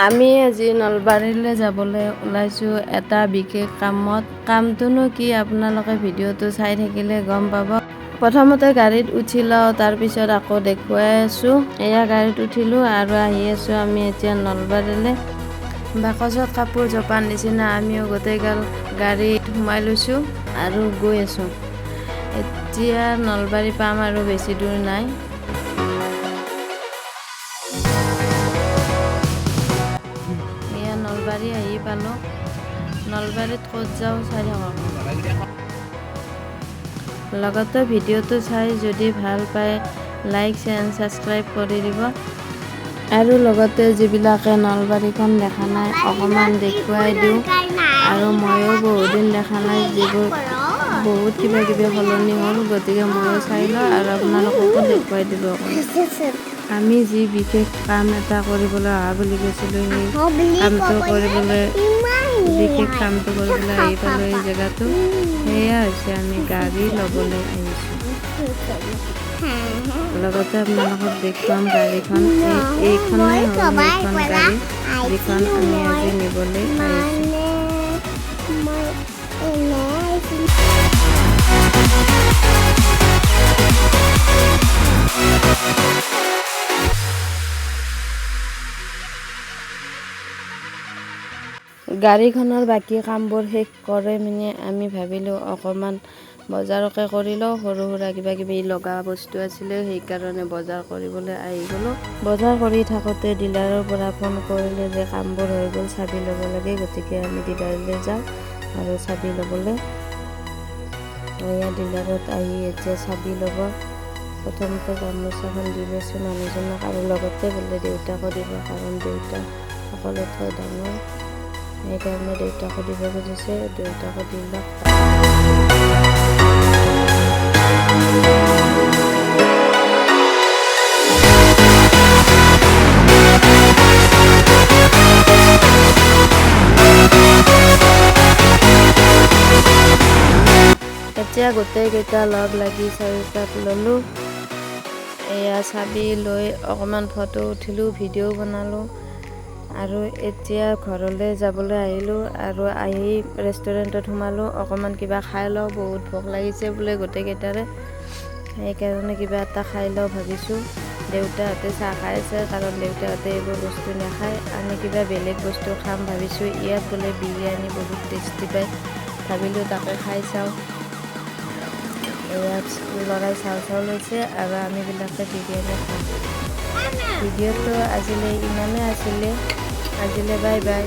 আমি আজি নলবাৰীলৈ যাবলৈ ওলাইছোঁ এটা বিশেষ কামত। কামটোনো কি আপোনালোকে ভিডিঅ'টো চাই থাকিলে গম পাব। প্ৰথমতে গাড়ীত উঠি লওঁ, তাৰপিছত আকৌ দেখুৱাই আছোঁ। এয়া গাড়ীত উঠিলোঁ আৰু আহি আছোঁ আমি এতিয়া নলবাৰীলৈ। বাকচত কাপোৰ জপাৰ নিচিনা আমিও গোটেইগাল গাড়ীত সোমাই লৈছোঁ আৰু গৈ আছোঁ। এতিয়া নলবাৰী পাম আৰু বেছি দূৰ নাই। এয়া নলবাৰী আহি পালোঁ। নলবাৰীত ক'ত যাওঁ চাই থাকক। লগতে ভিডিঅ'টো চাই যদি ভাল পায় লাইক, শ্বেয়াৰ, ছাবস্ক্ৰাইব কৰি দিব। আৰু লগতে যিবিলাকে নলবাৰীখন দেখা নাই অকণমান দেখুৱাই দিওঁ। আৰু ময়ো বহুদিন দেখা নাই, যিবোৰ বহুত কিবা কিবি সলনি হ'ল, গতিকে ময়ো চাই লওঁ আৰু আপোনালোককো দেখুৱাই দিলোঁ অকণমান। আমি যি বিশেষ কাম এটা কৰিবলৈ অহা বুলি কৈছিলোঁ, সেই কামটো কৰিবলৈ, বিশেষ কামটো কৰিবলৈ আহি পালোঁ এই জেগাটো। সেয়া হৈছে আমি গাড়ী ল'বলৈ আহিছোঁ। লগতে আপোনালোকক দেখুৱাম গাড়ীখন। এইখনেই হ'ল সেইখন গাড়ী যিখন আমি আজি নিবলৈ আহিছোঁ। গাড়ীখনৰ বাকী কামবোৰ শেষ কৰি মানে আমি ভাবিলোঁ অকণমান বজাৰকে কৰি লওঁ। সৰু সুৰা কিবা কিবি লগা বস্তু আছিলে, সেইকাৰণে বজাৰ কৰিবলৈ আহি গ'লোঁ। বজাৰ কৰি থাকোঁতে ডিলাৰৰ পৰা ফোন কৰিলে যে কামবোৰ হৈ গ'ল, চাবি ল'ব লাগে। গতিকে আমি ডিলাৰলৈ যাওঁ আৰু চাবি ল'বলৈ। এয়া ডিলাৰত আহি এতিয়া চাবি ল'ব। প্ৰথমতে গামোচাখন দি লৈছোঁ মানুহজনক আৰু লগতে বোলে দেউতাকো দিব, কাৰণ দেউতা সকলোতকৈ ডাঙৰ, সেইকাৰণে দেউতাকো দিব খুজিছে। দেউতাকো দি লওক। এতিয়া গোটেইকেইটা লগ লাগি চাৰিপাত ল'লোঁ। এয়া চাবি লৈ অকণমান ফটো উঠিলোঁ, ভিডিঅ' বনালোঁ আৰু এতিয়া ঘৰলৈ যাবলৈ আহিলোঁ। আৰু আহি ৰেষ্টুৰেণ্টত সোমালোঁ, অকণমান কিবা খাই লওঁ, বহুত ভোক লাগিছে বোলে গোটেইকেইটাৰে, সেইকাৰণে কিবা এটা খাই লওঁ ভাবিছোঁ। দেউতাহঁতে চাহ খাই আছে, কাৰণ দেউতাহঁতে এইবোৰ বস্তু নাখায়। আমি কিবা বেলেগ বস্তু খাম ভাবিছোঁ। ইয়াত বোলে বিৰিয়ানী বহুত টেষ্টি পায়, ভাবিলোঁ তাকে খাই চাওঁ। ইয়াত ল'ৰাই চাউ চাউ লৈছে আৰু আমিবিলাকে বিৰিয়ানী খাম। ভিডিঅ'টো আজিলৈ ইমানেই আছিলে। আজিলৈ বাই বাই।